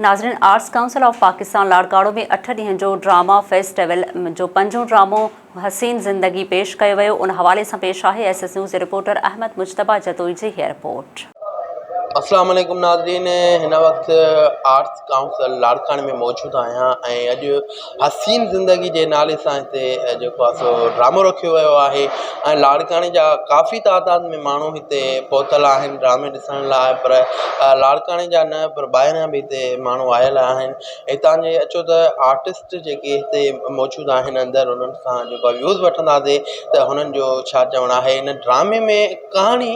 ناظرين arts council of Pakistan Larkana ۾ اٺ ڏينهن جو ڊراما فيسٽيول جو پنجون ڊرامو حسين زندگي پيش ڪيو ويو ان حوالي سان پيش آهي ايس ايس نيوز جي رپورٽر احمد مجتبيٰ جتوئي جي هيء رپورٽ. اسلام عليڪم ناظرين هن وقت آرٽس ڪائونسل لاڙڪاڻي ۾ موجود آهيان ۽ اڄ حسين زندگي جي نالي سان هتي جيڪو آهي سو ڊرامو رکيو ويو آهي ۽ لاڙڪاڻي جا ڪافي تعداد ۾ ماڻهو هتي پهتل آهن ڊرامي ڏسڻ لاء پر لاڙڪاڻي جا نه پر ٻاهران به هتي ماڻهو آيل آهن هتان جي اچو ته آرٽسٽ جيڪي هتي موجود آهن اندر انهن کان جيڪو آهي ويوز وٺنداسين ته هنن جو ڇا چوڻ آهي هن ڊرامي ۾ ڪهاڻي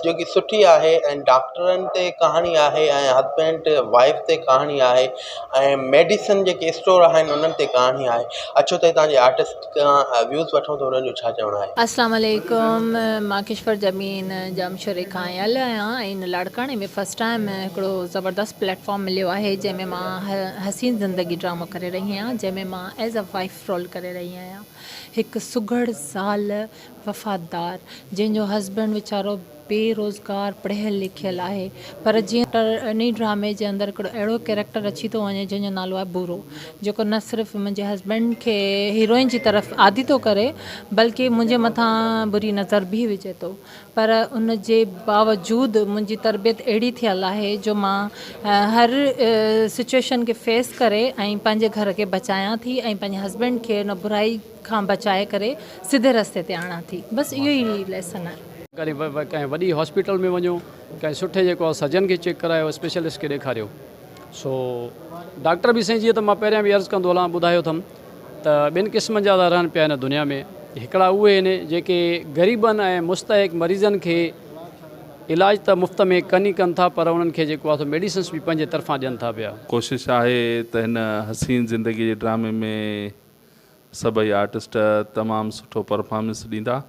جيڪي سٺي آهي ۽ ڊاڪٽرن تي ڪهاڻي آهي ۽ هسبينڊ وائيف تي ڪهاڻي آهي ۽ ميڊيسن جيڪي اسٽور آهن انهن تي ڪهاڻي آهي اچو ته هتان جي آرٽسٽ کان ويوز وٺون ته انهن جو ڇا چوڻ آهي. اسلام عليڪم مان ڪشور جمين ڄامشوري کان آيل آهيان ۽ هن لاڙڪاڻي ۾ فرسٽ ٽائيم هڪڙو زبردست پليٽ فارم مليو آهي جنهن ۾ مان حسين زندگي ڊرامو ڪري رهي آهيان جنهن ۾ مان ايز ا وائيف رول ڪري رهي آهيان هڪ سگهڙ زال وفادار جنهن جو هسبنڊ ويچارو بي روزگار پڙهيل لکيل آهي پر جيئن ته انهي ڊرامي جي اندر هڪڙو اهڙو ڪيريڪٽر اچي ٿو وڃي جنهن جو نالو آهي ڀورو جيڪو نه صرف منهنجي هسبنڊ کي هيروئن جي طرف عادي ٿو ڪري بلڪه منهنجي مٿان بري نظر به وجهي ٿو پر ان جي باوجود منهنجي تربيت اهڙي ٿيل آهي جو مان هر سچوئيشن کي فيس ڪري ۽ پنهنجي گهر کي بچايان ٿي ۽ پنهنجي هسبنڊ کي ان برائي کان بچائي ڪري سڌي رستي تي آڻان ٿي بس اهو ئي ليسن آهي. ڪڏهن ڪنهن وڏي هاسپيٽل ۾ وڃو ڪنهن سٺي جيڪو آهي سرجن کي چيڪ ڪرايو اسپيشلسٽ کي ڏيکاريو سو ڊاڪٽر به سائين جيئن ته مان پهريان به عرض ڪندو هلان ٻڌايو اٿم ته ٻن قسمن جا ٿا رهن پيا هن دنيا ۾ هڪڙا اهي آهن جيڪي غريبن ۽ مستحق مريضن کي علاج ته مفت ۾ ڪن ئي ڪن ٿا پر انهن کي جيڪو آهي سو ميڊيسنس به پنهنجي طرفان ڏين ٿا پيا. ڪوشش آهي ته هن حسين زندگي جي ڊرامي ۾ سڀئي آرٽسٽ تمام سٺو پرفارمنس ڏيندا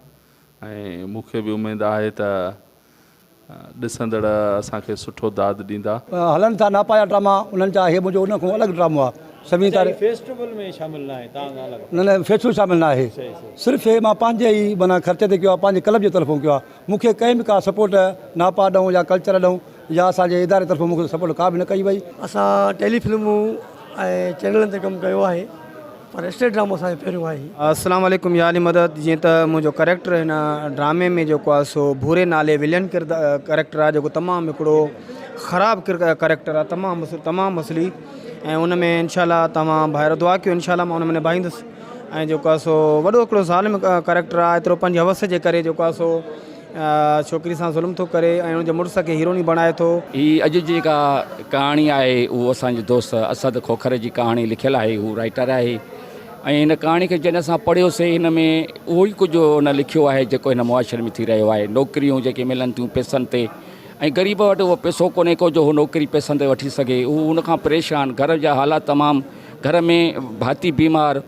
۽ مون کي به اميد آهي ته ڏسندڙ اسان کي سٺو داد ڏيندا. هلن ٿا ناپايا ڊراما انهن جا هي منهنجو ان کان الڳ ڊرامو آ سوين تاريخ فيسٽيول ۾ شامل ناهي توهان کان الڳ نه نه فيسٽيول شامل ناهي صرف هي مان پنهنجي ئي معنيٰ خرچي تي ڪيو آ پنهنجي ڪلب جي طرفون ڪيو آ مون کي ڪنهن به ڪا سپورٽ ناپا ڏانهن يا ڪلچر ڏانهن يا اسان جي اداري طرفون مون کي سپورٽ ڪا به نه ڪئي وئي. اسان ٽيلي فلمون ۽ چينلن تي ڪم ڪيو آهي پر اسٽيج ڊرامو اسان جو پهريون آهي. السلام عليڪم يا علي مدد جيئن ته منهنجو ڪريڪٽر هن ڊرامي ۾ جيڪو آهي سو ڀوري نالي ولين ڪريڪٽر آهي جيڪو تمام هڪڙو خراب ڪريڪٽر آهي تمام تمام اصلي ۽ ان ۾ انشاء الله توهان ڀائر دعا ڪيو انشاء الله مان ان ۾ نڀائيندس ۽ جيڪو آهي سو وڏو هڪڙو ظالم ڪريڪٽر آهي ايترو پنهنجي حوس جي ڪري جيڪو آهي سو ڇوڪري سان ظلم ٿو ڪري ۽ ان جي مڙس کي هيروني بڻائي ٿو. هي اڄ جي جيڪا ڪهاڻي آهي اهو اسان جي دوست اسد کوکر جي ڪهاڻي لکيل آهي هو رائيٽر آهي ۽ هن ڪهاڻي کي جڏهن اسان پڙهيوسي هن ۾ اهو ئي ڪجهه هن لکيو آهي جيڪو هن معاشري ۾ ٿي رهيو آهي نوڪريون جيڪي ملن ٿيون پئسن تي ۽ غريب وٽ اهو پئسو ڪونهي ڪو جو هو نوڪري پئسن تي وٺي سگهي هو ان کان پريشان گهر جا حالات تمام گهر ۾ ڀاتي بيمار.